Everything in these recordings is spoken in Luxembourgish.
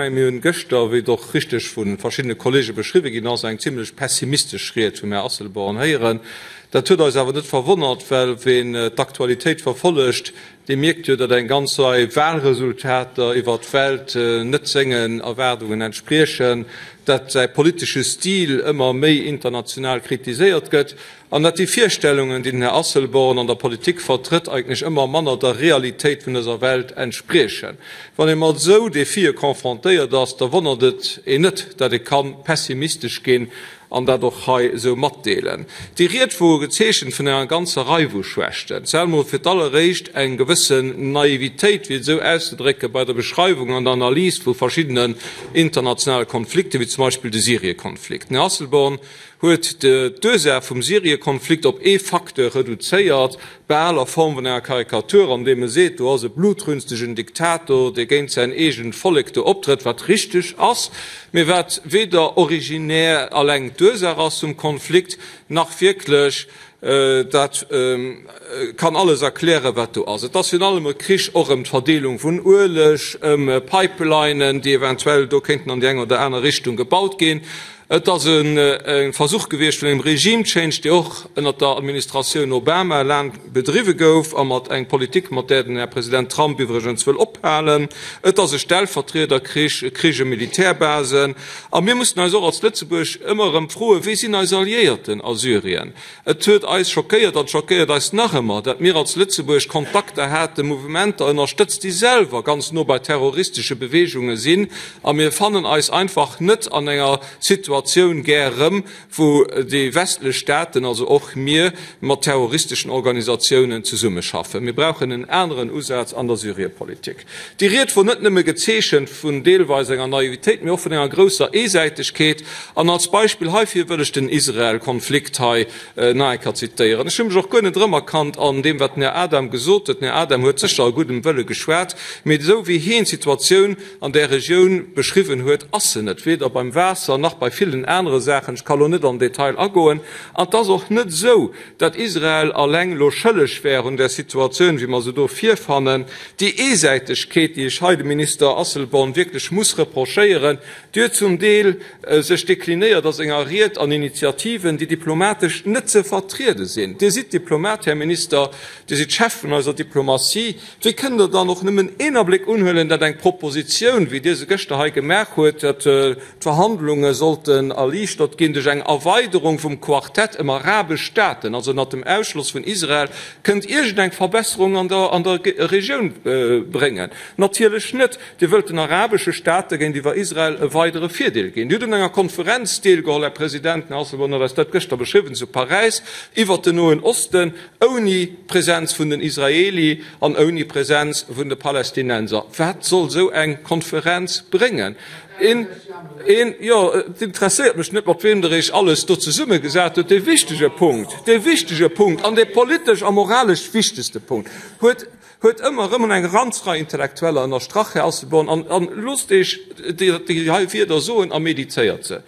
menge mir hunn gëschter, wéi et och richteg vu verschiddene Kollege beschriwwen ginn ass, eng zimlech pessimistesch Ried vum Här Asselborn héieren. Dat huet eis awer net verwonnert, well ween d'Aktualitéit verfollegt, dee mierkt jo, datt eng ganz Rei Wahlresultater iwwert d'Welt net sengen Erwaardungen entspriechen, datt säi politesche Stil ëmmer méi international kritiséiert gëtt An datt déi Virstellungen, déi den Här Asselborn an der Politik vertrëtt, eigentlech ëmmer manner der Realitéit vun dëser Welt entspriechen. Wann ee mat esou Defië confrontéiert ass, da wonnert et een net, datt ee ka pessimistesch ginn an dat och hei esou matdeelen. Déi Ried wor gezeechent vun enger ganzer Rei vu Schwächten. Zual mol fir d'alleréischt eng gewëssen Naivitéit, fir et esou auszedrécken, bei der Beschreiwung an der Analys vu verschiddenen internationale Konflikten, wéi zum Beispill de Syriekonflikt. Den Här Asselborn huet d'Ursaach vum Syriekonflikt op ee Facteur reduzéiert, bal a Form vun enger Karikatur, an deem e seet, do ass e blutrünstegen Diktator, dee géint säin eegent Vollek do optrëtt, wat richteg ass, mee wat weder originär alleng d'Ursaach ass vum Konflikt, nach wierklech dat kann alles erklären, wat do ass. Et ass virun allem e Krich och ëm d'Verdeelung vun Ueleg, ëm Pipelinen, déi eventuell do kéinten an déi eng oder aner Richtung gebaut ginn. Et ass e Versuch gewiescht vun engem Regime change, dee och ënnert der Administratioun Obama laang bedriwwe gouf a mat eng Politik, mat där den Här President Trump iwwregens wëll ophalen. Et ass e Stellvertriederkrich, e Krich ëm Militärbasen. A mir mussen eis och als Lëtzebuerg ëmmer erëm froen, Wie sinn eis Alliéierten a Syrien? Et huet eis schockéiert an schockéiert eis nach ëmmer, dat mir als Lëtzebuerg Kontakter haten, Mouvementer ënnerstëtzt, déi selwer ganz no bei terroristesche Beweegunge sinn. A mir fannen eis einfach net an enger Situatioun gär erëm, wou déi westlech Staaten, also och mir, mat terroristeschen Organisatiounen zesummeschaffen. Mir brauchen en aneren Usaz an der Syriepolitik. Déi Ried wor net nëmme gezeechent vun deelweis enger Naivitéit, mee och vun enger grousser Eesäitegkeet. An als Beispill heifir wëll ech den Israel-Konflikt hei nach eng Kéier zitéieren. Ech hu mech och guer net erëmerkannt an deem, wat den Här Adam gesot huet. Den Här Adam huet sécher a guddem Wëlle geschwat, mee esou wéi hien d'Situatioun an där Regioun beschriwwen huet, ass se net, weder beim Waasser nach bei villen anere Saachen. Ech ka lo net am Detail agoen. An et ass och net esou, datt Israel alleng elo schëlleg wär un där Situatioun, wéi mer se do virfannen. Déi Eesäitegkeet, déi ech hei dem Minister Asselborn wierklech muss reprochéieren, déi huet zum Deel sech deklinéiert a senger Ried an Initiativen, déi diplomatesch net ze vertriede sinn. Dir sidd Diplomat, Här Minister, Dir sidd Chef vun eiser Diplomatie. Wéi kënnt Der dann och nëmmen een Abléck unhuelen, datt eng Propositioun, wéi Dir se gëschter hei gemaach huet, datt d'Verhandlunge sollten erliichtert ginn duerch eng Erweiderung vum Quartett ëm arabesch Staaten, also ënnert dem Ausschloss vun Israel, kënnt iergendeng Verbesserung an der an der Regioun bréngen? Natierlech net! Dir wëllt den arabesche Staate géintiwwer Israel e weidere Virdeel ginn. Dir hutt un enger Konferenz deelgeholl, Här President, den Här Asselborn huet eis dat gëschter beschriwwen, zu Paräis iwwert den Noen Osten. Ouni Präsenz vun den Israeli an ouni Präsenz vun de Palästinenser. Wat soll esou eng Konferenz bréngen? Een, een, jo, et interesséiert mech net, mat weem Der Iech alles do zesummegesat hutt. Dee wichtege Punkt, dee wichtege Punkt an dee politesch a moralesch wichtegste Punkt huet, huet ëmmer erëm eng Ranzrei Intellektueller ënnerstrach, Här Asselborn, an, an loosst Iech déi, déi hei Wierder soen a medizéiert se.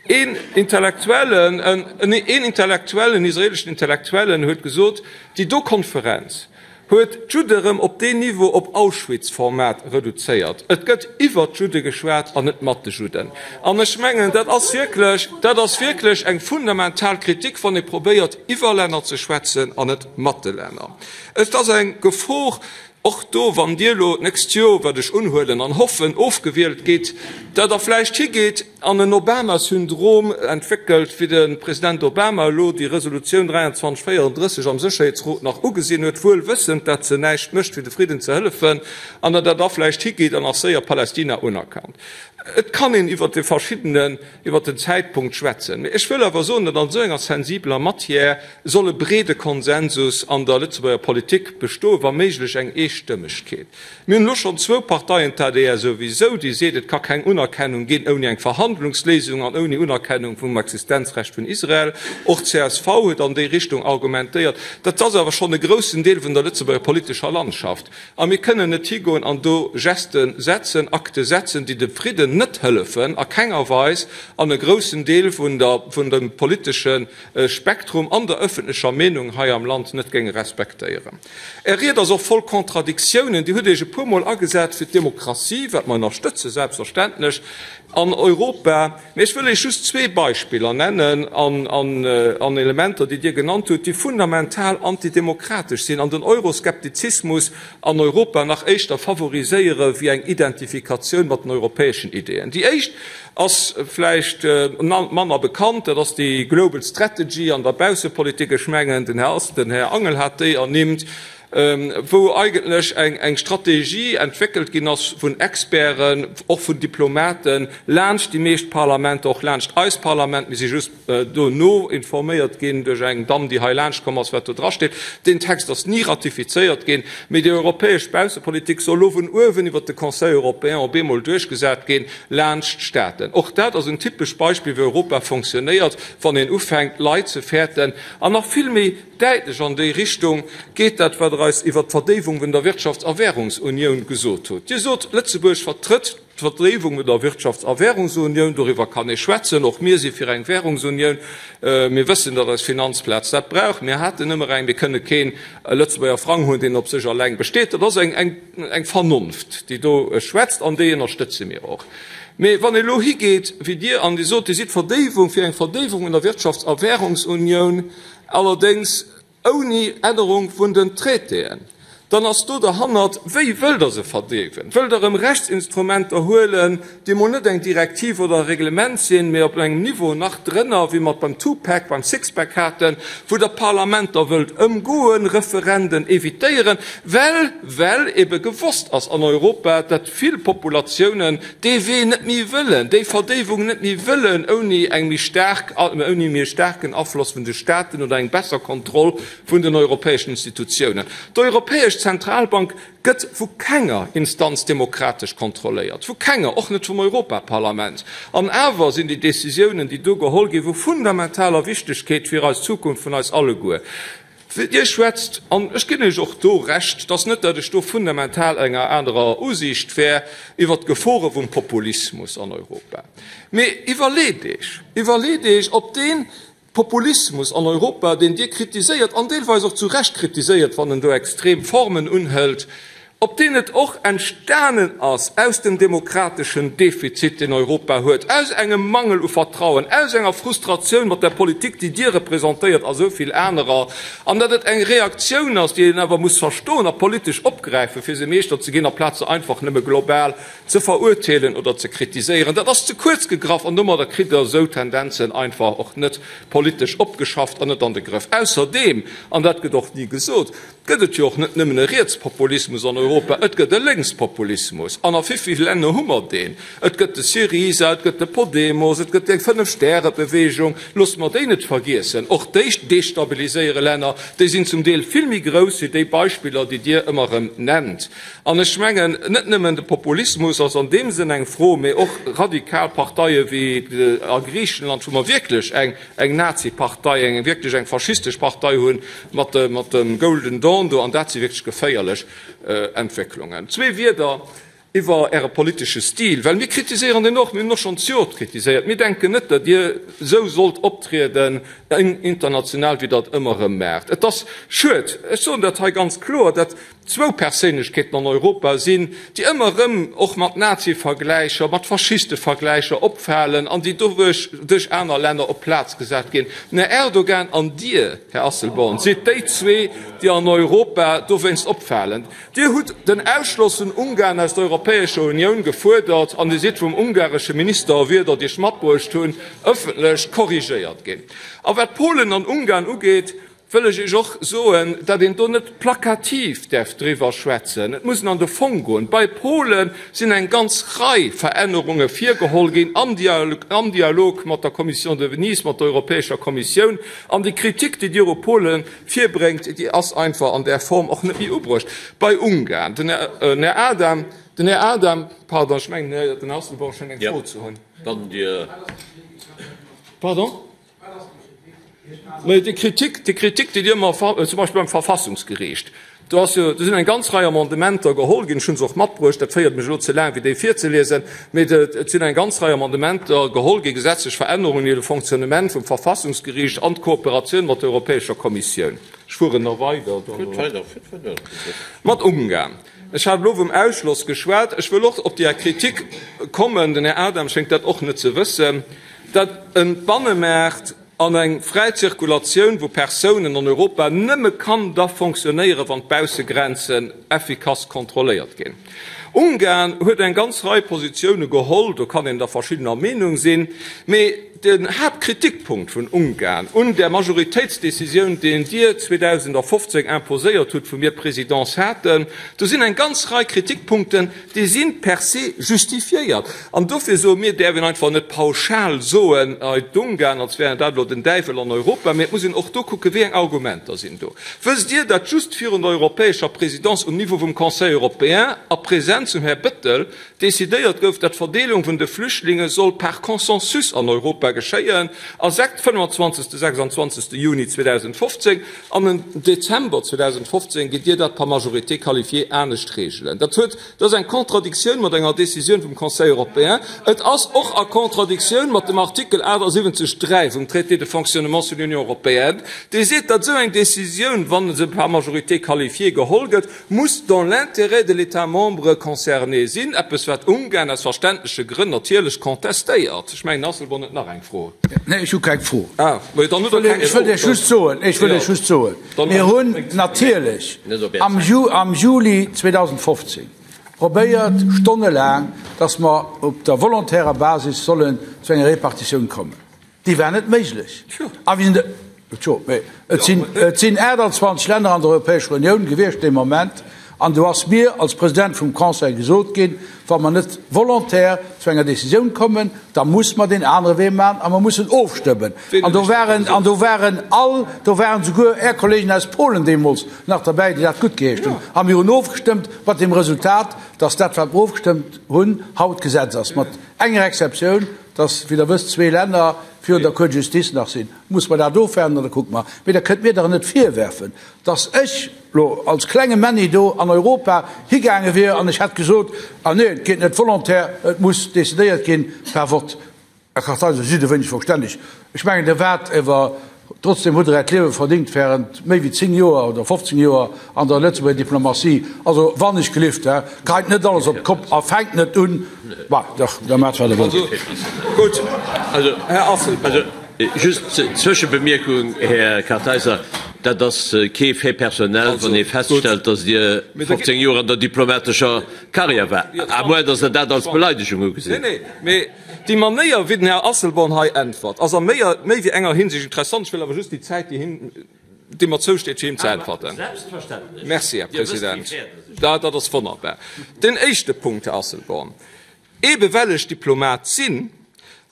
Een Intellektuellen, een Intellektuellen, israeleschen Intellektuellen huet gesot, déi do Konferenz huet d'Judde erëm op deen Niveau, op Auschwitz-Format reduzéiert. Et gëtt iwwert d'Judde geschwat an net mat de Judden. An ech mengen, dat ass wierklech, dat ass wierklech eng fundamental Kritik, wann ee probéiert, iwwer Länner ze schwätzen an net mat de Länner. Et ass eng Gefor, Och do, wann Dir elo d'nächst Joer, wat ech unhuelen an hoffen, ofgewielt gitt, datt Der vläicht higeet an en Obama-Syndrom entwéckelt, wéi de President Obama elo déi Resolutioun 2334 am Sécherheetsrot nach ugesinn huet, wuel wëssend, datt se näischt mécht, fir de Fridden ze hëllefen, an datt Der da vläicht higeet an nach séier Palästina unerkannt. Et kann een iwwert de verschiddenen, iwwert den Zäitpunkt schwätzen, mee ech wëll awer soen, datt an esou enger sensibeler Matière soll e breede Konsensus an der Lëtzebuerger Politik bestoen, wa méiglech eng Eestëmmegkeet. Mir hunn elo schonn zwou Parteien, d'ADR souwisou, déi seet, et ka keng Unerkennung ginn ouni eng Verhandlungsléisung an ouni Unerkennung vum Existenzrecht vun Israel. Och d'CSV huet an déi Richtung argumentéiert. Dat ass awer schonn e groussen Deel vun der Lëtzebuerger politescher Landschaft. A mir kënnen net higoen an do Gesten setzen, Akte setzen, déi de Fridden. Staaten net hëllefen, a kenger Weis, an e groussen Deel vun der, vun dem politesche Spektrum an der ëffentlecher Meenung hei am Land net géinge respektéieren. Är Ried ass och voll Contradictiounen. Dir hutt Iech e puermol agesat fir d'Demokratie, wat mer ënnerstëtzen, selbstverständlech, an Europa. Mee ech wëll Iech just zwee Beispiller nennen an Elementer, déi Dir genannt hutt, déi fundamental antidemokratesch sinn an den Euroskeptizismus an Europa nach éischter favoriséiere wéi eng Identifikatioun mat den europäeschen Ideeën. Déi éischt ass vläicht manner bekannt, dat ass déi Global Strategy an der Baussepolitik. Ech mengen, den Här Angel hat déi ernimmt. wou eigentlech eng Strategie entwéckelt ginn ass vun Experten, och vun Diplomaten, laanscht déi meescht Parlamenter, och laanscht eist Parlament. Mir si just dono informéiert ginn duerch eng Damm, déi hei laanscht komm ass, wat do drasteet. Deen Text ass ni ratifizéiert ginn, mee déi europäesch Baussepolitik soll elo vun uewen iwwert de Conseil européen op eemol duerchgesat ginn, laanscht d'Staaten. Och dat ass en typescht Beispill, wéi Europa fonctionnéiert, wann een ufänkt, Leit ze fäerten an nach vill méi Däitlech an déi Richtung geet dat, wat Der eis iwwert d'Verdéiwung vun der Wirtschafts a Währungsunioun gesot hutt. Dir sot, Lëtzebuerg vertrëtt d'Verdéiwung vun der Wirtschafts a Währungsunioun. Doriwwer kann ee schwätzen. Och mir si fir eng Währungsunioun. Mir wëssen, datt eis Finanzplaz dat brauch. Mir haten ëmmer eng. Mir kënne kee Lëtzebuerger Frang hunn, deen op sech alleng besteet. Dat ass eng Vernonft, déi do schwätzt, an déi ënnerstëtze mir och. Mee wann ee elo higeet wéi Dir an Dir sot, Dir sidd Verdéiwung, fir eng Verdéiwung vun der Wirtschafts a Währungsunioun, Allerdéngs ouni Ännerung vun den Traitéen. Dann ass do derhannert, Wéi wëllt Der se verdéiwen? Wëllt Der erëm Rechtsinstrumenter huelen, déi emol net eng Direktiv oder e Reglement sinn, mee op engem Niveau nach drënner, wéi mer et beim Two-Pack, beim Six-Pack haten, wou Der d'Parlamenter wëllt ëmgoen, Referenden évitéieren, well, well ebe gewosst ass an Europa, dat vill Populatiounen dee Wee net méi wëllen, déi Verdéiwung net méi wëllen ouni eng méi staark, ouni méi staarken Afloss vun de Staaten oder eng besser Kontroll vun den europäeschen Institutiounen. D'Europäesch Zentralbank gëtt vu kenger Instanz demokratesch kontrolléiert, vu kenger, och net vum Europaparlament. An awer sinn déi Décisiounen, déi do geholl ginn, vu fundamentaler Wichtegkeet fir eis Zukunft vun eis alleguer. Dir schwätzt, an ech ginn Iech och do Recht, et ass net, datt ech do fundamental enger anerer Usiicht wär, iwwert d'Gefore vum Populismus an Europa. Mee iwwerleet Iech, iwwerleet Iech, ob dee Populismus an Europa, deen Dir kritiséiert, an deelweis och zu Recht kritiséiert, wann en do extrem Formen unhëlt, Ob deen net och entstanen ass aus dem demokrateschen Defizit, deen Europa huet, aus engem Mangel u Vertrauen, aus enger Frustratioun mat der Politik, déi Dir representéiert a sou vill anerer, an datt et eng Reaktioun ass, déi een awer muss verstoen a politesch opgräifen, fir se Meeschter ze ginn, amplaz se einfach nëmme global ze verurteelen oder ze kritiséieren. Dat ass ze kuerz gegraff an domadder kritt Der esou Tendenzen einfach och net politesch opgeschafft an net an de Grëff. Ausserdeem, an dat gëtt och ni gesot, gëtt et jo och net nëmmen e Rietspopulismus an Europa, et gëtt e Lénkspopulismus. An a wéivill Länner hu mer deen? Et gëtt de Syriza, et gëtt de Podemos, et gëtt déi Fënnef-Stäre-Bewegung, loosse mer déi net vergiessen. Och déi destabiliséiere Länner, déi sinn zum Deel vill méi grouss wéi déi Beispiller, déi Dir ëmmer erëm nennt. An ech mengen, net nëmmen de Populismus ass an deem Sënn eng Fro, mee och radikal Parteie wéi a Griichenland, wou mer wierklech eng eng Nazi-Partei, eng wierklech eng faschistesch Partei hunn, mat dem Golden Dawn do, an dat si wierklech geféierlech Entwécklungen. Zwee Wierder iwwer Äre politesche Stil, well mir kritiséieren deen och, mir hunn och schonn d'Jort kritiséiert. Mir denken net, datt Dir esou sollt optrieden international, wéi Der et ëmmer erëm maacht. Et ass schued, ech soen dat hei ganz kloer, datt zwou Perséinlechkeeten an Europa sinn, déi ëmmer erëm och mat Nazi-Vergläicher, mat Faschistevergläicher opfalen an déi doduerch duerch aner Länner op d'Plaz gesat ginn. Den Här Erdogan an Dir, Här Asselborn, sidd déi zwee, déi an Europa dowéinst opfalen. Dir hutt den Ausschloss vun Ungarn aus der Europäescher Unioun gefuerdert an Dir sidd vum ungaresche Minister, Wierder, déi ech matbruecht hunn, ëffentlech korrigéiert ginn. A wat Polen an Ungarn ugeet, wëll ech Iech och soen, datt een do net plakativ däerf driwwer schwätzen. Et muss een an de Fong goen. Bei Pole sinn eng ganz Rei Verännerunge virgeholl ginn am Dialog mat der Commission de Venise, mat der Europäescher Kommissioun. An déi Kritik, déi Dir u Polen virbréngt, déi ass einfach an där Form och net méi ubruecht. Bei Ungarn, den Här Adam, den Här Adam, pardon, ech mengen, den Här Asselborn schéngt eng Fro ze hunn. Pardon? Mä déi Kritik, déi Kritik, déi Dir ëmmer, zum Beispill beim Verfassungsgeriicht. Do ass jo, do sinn eng ganz Rei Amendementer geholl ginn, ech hu se och matbruecht, dat féiert mech elo ze laang fir déi virzeliesen, mee et sinn eng ganz Rei Amendementer geholl ginn, gesetzlech Verännerungen, déi de Fonctionnement vum Verfassungsgeriicht an d'Kooperatioun mat der Europäescher Kommissioun, ech fueren nach weider, mat Ungarn. Ech hat elo vum Ausschloss geschwat. Ech wëll och op déi Kritik kommen, den Här Adam schéngt dat och net ze wëssen, datt e Bannemaart an eng fräi Zirkulatioun vu Persounen an Europa nëmme kann da fonctionnéieren, wann d'Baussegrenzen effikass kontrolléiert ginn. Ungarn huet eng ganz Rei Positioune geholl, do kann een der verschiddener Meenung sinn, mee den Haaptkritikpunkt vun Ungarn un där Majoritéitsdecisioun, déi Dir 2015 imposéiert hutt, wou mir d'Présidence haten, do sinn eng ganz Rei Kritikpunkten, Déi si per se justifiéiert. An dofir soe mir, et däerf een einfach net pauschal soen, hei d'Ungarn, als wären dat elo den Däiwel an Europa, mee et muss een och do kucken, wéi eng Argumenter sinn do. Wësst Dir, datt just virun der europäescher Présidence um Niveau vum Conseil européen a Präsenz vum Här Bettel decidéiert gouf, datt d'Verdeelung vun de Flüchtlinge soll par consensus an Europa geschéien a 25. 26. Juni 2015, An en Dezember 2015 gitt Dir dat par majorité qualifiée anescht regelen. Dat huet, dat ass eng Contradictioun mat enger Décisioun vum Conseil européen. Et ass och a Contradictioun mat dem Artikel 78, 3 vum Traité de fonctionnement sur l'Union européenne, dee seet, datt esou eng Décisioun, wa se par majorité qualifiée geholl gëtt, muss dans l'intérêt de l'État membre concerné sinn, eppes wat Ungarn aus verständleche Grënn natierlech contestéiert. Ech mengen, Asselborn huet nach eng Fro. Nee, ech hu keng Fro. Ah, mä dann hutt Der keng Ech wëllt Iech just soen, ech wëllt Iech just soen, mir hunn natierlech am am Juli 2015 probéiert, stonnelaang, datt mer op der volontärer Basis sollen zu enger Repartitioun kommen. Déi war net méiglech. A wéi sinn de, tjo, mee et sinn, et sinn 28 Länner an der Europäescher Unioun gewiescht dee Moment, an do ass mir als President vum Conseil gesot ginn, wa mer net volontaire zu enger Décisioun kommen, da muss mer deen anere Wee maachen a mer mussen ofstëmmen. An do waren, an do waren all, do waren souguer Är Kollegen aus Polen deemools nach derbäi, déi dat guttgeheescht hunn. A mir hunn ofgestëmmt mat dem Resultat, dass dat, wat mer ofgestëmmt hunn, haut Gesetz ass, mat enger Exceptioun, dass, wéi Der wësst, zwee Länner virun der Cour de justice nach sinn, muss mer dat ofwaarden an da kucke mer. Mee Der kënnt mir dach net virwerfen, dass ech lo als klenge Männi do an Europa higaange wier an ech hätt gesot, Ah nee, et geet net volontaire, et muss decidéiert ginn par vote. Här Kartheiser, Sie sidd e wéineg verstänneg. Ech mengen, Der waart ewer Trotzdem hutt Der Äert Liewe verdingt während méi wéi 10 Joer oder 15 Joer an der Lëtzebuerger Diplomatie. Also wann ech gelift, hä, geheit net alles op d'Kopp a fänkt net un, bah, dach, da maacht wat Der wëllt. Gutt, Här Asselborn. Just Zwëschebemierkung, Här Kartheiser, dat ass kee Fait personnel, wann ee feststellt, datt Dir 15 Joer an der diplomatescher Carrière waart, à moins datt Der dat als Beleidegung ugesitt. Déi Manéier, wéi den Här Asselborn hei äntwert, ass a méi wéi enger Hinsicht interessant. Ech wëll awer just déi Zäit, déi him, déi mer zousteet, fir him ze äntwerten. Merci, Här President. Dat ass wonnerbar. Den éischte Punkt, Här Asselborn, Ebe well ech Diplomat sinn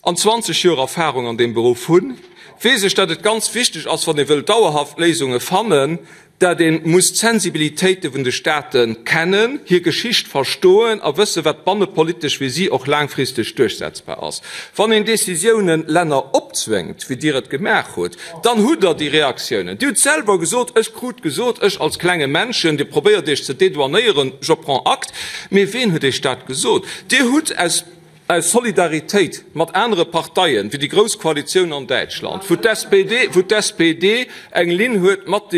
an 20 Joer Erfahrung an deem Beruff hunn, weess ech, datt et ganz wichteg ass, wann ee wëll dauerhaft Léisunge fannen, dat ee muss d'Sensibilitéite vun de Staate kennen, hir Geschicht verstoen a wëssen, wat bannepolitesch fir si och laangfristeg duerchsetzbar ass. Wann een Décisiounen Länner opzwéngt, wéi Dir et gemaach hutt, dann hutt Der déi Reaktiounen. Dir hutt selwer gesot, ech krut gesot, ech als klenge Männchen, Dir probéiert Iech ze dédouanéieren, je prends acte. Mee ween huet Iech dat gesot? Dir hutt aus. Aus Solidaritéit mat anere Parteien, wéi déi grouss Koalitioun an Däitschland, wou d'SPD, wou d'SPD eng Linn huet mat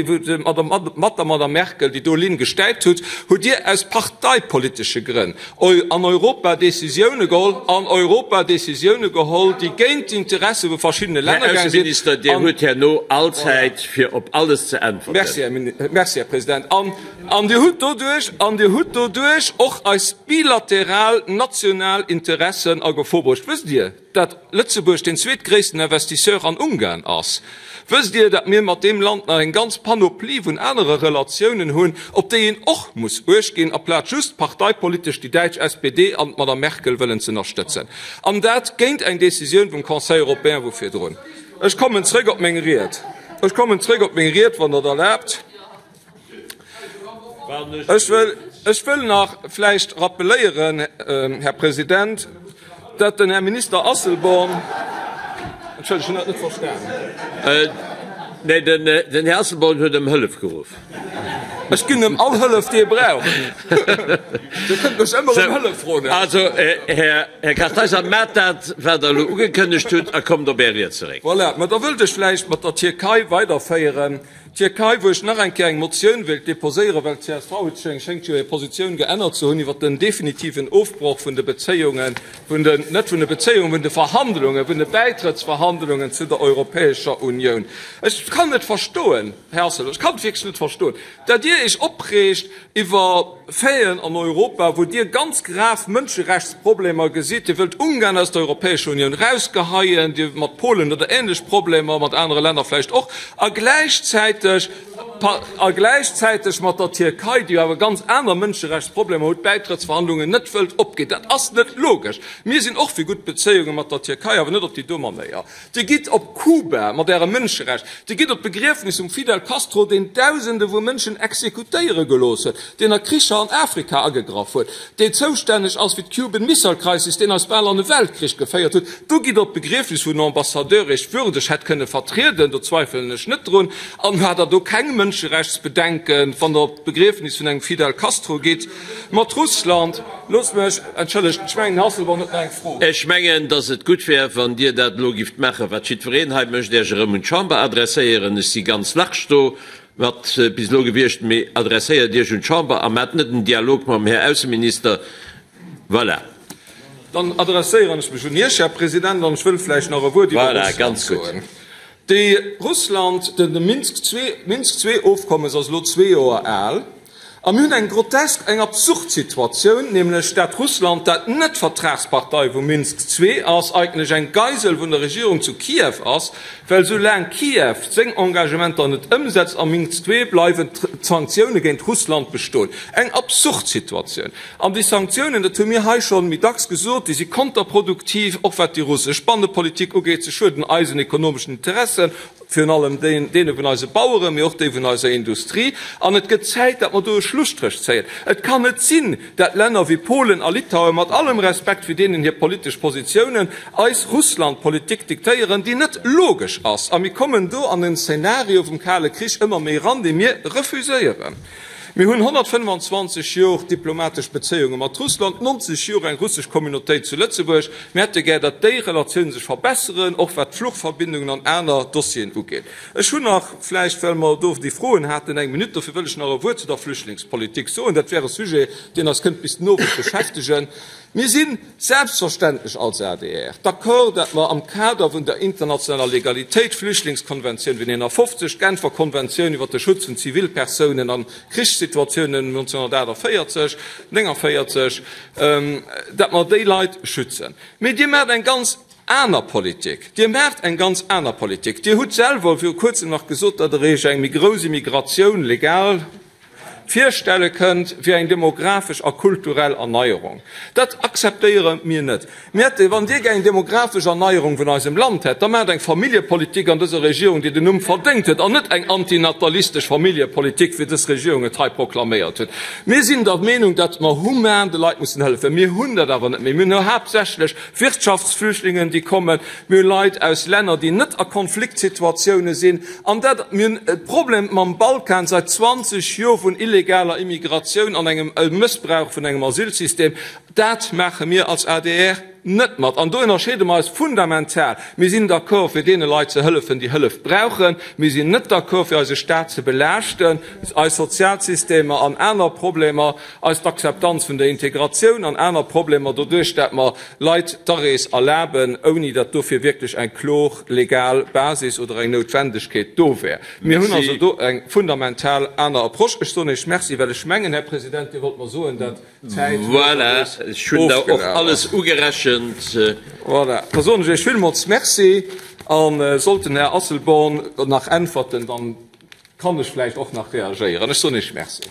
mat der Madame Merkel, déi do Linn gestäipt hutt, hutt Dir aus parteipolitesche Grënn an Europa Décisioune geholl, an Europa Décisioune geholl, déi géint d'Interesse vu verschiddene Här Länner gaange sinn. Ausseminister, Dir hutt herno all Zäit fir op alles ze äntwerten. Merci, Här, merci, Här President. An. An Dir hutt doduerch, an Dir hutt doduerch och eis bilateral national Interessen a Gefor bruecht. Wësst Dir, dat Lëtzebuerg deen zweetgréissten Investisseur an Ungarn ass? Wësst Dir, dat mir mat deem Land nach eng ganz Panoplie vun anere Relatiounen hunn, op déi een och muss Uecht ginn, aplaz just parteipolitesch déi däitsch SPD an d'Madame Merkel wëllen z'ënnerstëtzen? An dat géint eng Décisioun vum Conseil européen vu virdrun. Ech kommen zréck op meng Ried. Ech kommen zréck op meng Ried, wann Der et erlaabt. Ech wëll, ech wëll nach vläicht rappeléieren, Här President, dat den Här Minister Asselborn, Entschëllegt, ech hunn dat net verstanen. Nee, den, den Här Asselborn huet ëm Hëllef geruff. Ech ginn em all Hëllef, déi e brauch. Dir kënnt mech ëmmer ëm Hëllef froen. Also, Här Kartheiser, maacht dat, wat Der elo ugekënnegt hutt, a kommt op Är Ried zeréck. Voilà. Mä da wëllt ech vläicht mat der Tierkei weiderféieren. D'Tierkei, wou ech nach eng Kéier eng Motioun wéilt deposéieren, well d'CSV huet schéngt schéngt jo hir Positioun geännert ze hunn iwwert den definitiven Ofbroch vun de Bezéiungen, vun den, net vun de Bezéiungen, vun de Verhandlungen, vun de Bäitrëttsverhandlungen zu der Europäescher Unioun. Ech kann net verstoen, Här Asselborn, ech kann et wierklech net verstoen, dat Dir Iech opreegt iwwer Faiten an Europa, wou Dir ganz grav Mënscherechtsproblemer gesitt. Dir wëllt Ungarn aus der Europäescher Unioun erausgeheien, Dir mat Polen hutt Der ähnlech Problemer, mat anere Länner vläicht och, a gläichzäiteg, a gläichzäiteg mat der Tierkei, déi jo awer ganz aner Mënscherechtsproblemer huet, d'Bäitrëttsverhandlungen net wëllt opginn. Dat ass net logesch. Mir sinn och fir gutt Bezéiunge mat der Tierkei, awer net op déi do Manéier. Dir gitt op Kuba mat Ärem Mënscherecht. Dir gitt op d'Begriefnis vum Fidel Castro, deen Dausende vu Mënschen exekutéiere gelooss huet, deen a Kricher an Afrika agegraff huet, deen zoustänneg ass fir d'Cuban Missile Crisis, deen eis bal an e Weltkrich geféiert huet. Do gitt op d'Begriefnis, wou en Ambassadeur Iech würdeg hätt kënne vertrieden, do zweifelen ech net drun. An hat Der do keng Mënscherechtsbedenken, wann Der op d'Begriefnis vun engem Fidel Castro gitt? Mat Russland, loosst mech, entschëllegt, ech mengen, den Hasselborn huet nach eng Fro. Ech mengen, dass et gutt wär, wann Dir dat elo gifft maachen, wat jiddwereen hei mécht, Iech erëm un d'Chamber adresséieren. Ech si ganz large do mat bis elo gewiescht, mee adresséiert Iech un d'Chamber a maacht net en Dialog mam Här Ausseminister. Voilà. Dann adresséieren ech mech un Iech, Här President, an ech wëll vläicht nach e Wuert iwwer Voilà, Russland ganz gutt. soen. Déi Russland, den Minsk-II-Ofkommes ass elo zwee Joer al. A mir hunn eng grotesk, eng absurd Situatioun, nämlech dat Russland, dat net Vertragspartei vu Minsk ii ass, eigentlech eng Geisel vun der Regierung zu Kiew ass, well soulaang Kiew seng Engagementer net ëmsetzt a Minsk ii, bleiwen d'Sanktioune géint Russland bestoen. Eng absurd Situatioun. An déi Sanktiounen, dat hu mir hei scho méi dacks gesot, déi si konterproduktiv, och wat déi russesch Bannepolitik ugeet. Se schueden eisen ekonomeschen Interessen, virun allem deene vun eise Baueren, mee och déi vun eiser Industrie. An et gëtt Zäit, datt mer do e Schlusstréch zéien. Et kann net sinn, dat Länner wéi Polen a Litauen, mat allem Respekt fir deenen hir politesch Positiounen, eis Russlandpolitik diktéieren, déi net logesch ass. A mir kommen do an en Szenario vum Kale Krich ëmmer méi eran, dee mir refuséieren. Mir hunn 125 Jor diplomatesch Bezéiunge mat Russland, 90 Jor eng russesch Communautéit zu Lëtzebuerg. Mir hätte gär, datt déi Relatioune sech verbesseren, och wat d'Fluchverbindungen an aner Dossieren ugeet. Ech hunn nach, vläicht well mer do déi Froen haten, eng Minutt, dofir wëll ech nach e Wuert zu der Flüchtlingspolitik soen. Dat wär e Sujet, deen eis kënnt bis den Owend beschäftegen. Mir si selbstverständlech als adr d'accord, datt mer am Kader vun der internationaler Legalitéit, d'Flüchtlingskonventioun vun 51, d'Genfer Konventioun iwwer de Schutz vun Zivilpersounen a Krichssituatiounen 1948, 49, datt mer déi Leit schützen. Mee Dir maacht eng ganz aner Politik. Dir maacht eng ganz aner Politik. Dir hutt selwer viru Kuerzem nach gesot, datt Der Iech eng méi grouss Immigratioun legal, virstelle kënnt wéi eng demografesch a kulturell Erneierung. Dat akzeptéiere mir net. Mir hätte, wann Dir gär eng demografesch Erneierung vun eisem Land hätt, da maacht eng Familljepolitik an dëser Regierung, déi den Numm verdéngt huet, an net eng antinatalistesch Familljepolitik, wéi dës Regierung et hei proklaméiert huet. Mir sinn der Meenung, datt mer human de Leit mussen hëllefen. Mir hunn dat awer net méi. Mir hunn haaptsächlech Wirtschaftsflüchtlingen, déi kommen. Mir hu Leit aus Länner, déi net a Konfliktsituatioune sinn. An dat, mir hunn e Problem mam Balkan seit 20 Joer vun illegaler Immigratioun an engem Mëssbrauch vun engem Asylsystem. Dat maache mir als adr net mat. An do ënnerscheede mer eis fundamental. Mir sinn d'accord, fir deene Leit ze hëllefen, déi Hëllef brauchen. Mir sinn net d'accord, fir eise Staat ze belaaschten, eis Sozialsystemer an aner Problemer, eis d'Akzeptanz vun der Integratioun an aner Problemer doduerch, dat mer Leit d'Arees erlaben, ouni datt dofir wierklech eng klor legal Basis oder eng Noutwendegkeet do wär. Mir hunn also do eng fundamental aner Approche. Ech soen Iech Merci, well ech mengen, Här President, Dir wollt mer soen, datt d'Zäit no der Voilà, Rees ech hunn der och ofgelaf alles ass. ugerechent. Voilà, da soen ech Iech villmools Merci. A sollt den Här Asselborn nach äntwerten, dann kann ech vläicht och nach reagéieren. Ech soen Iech Merci.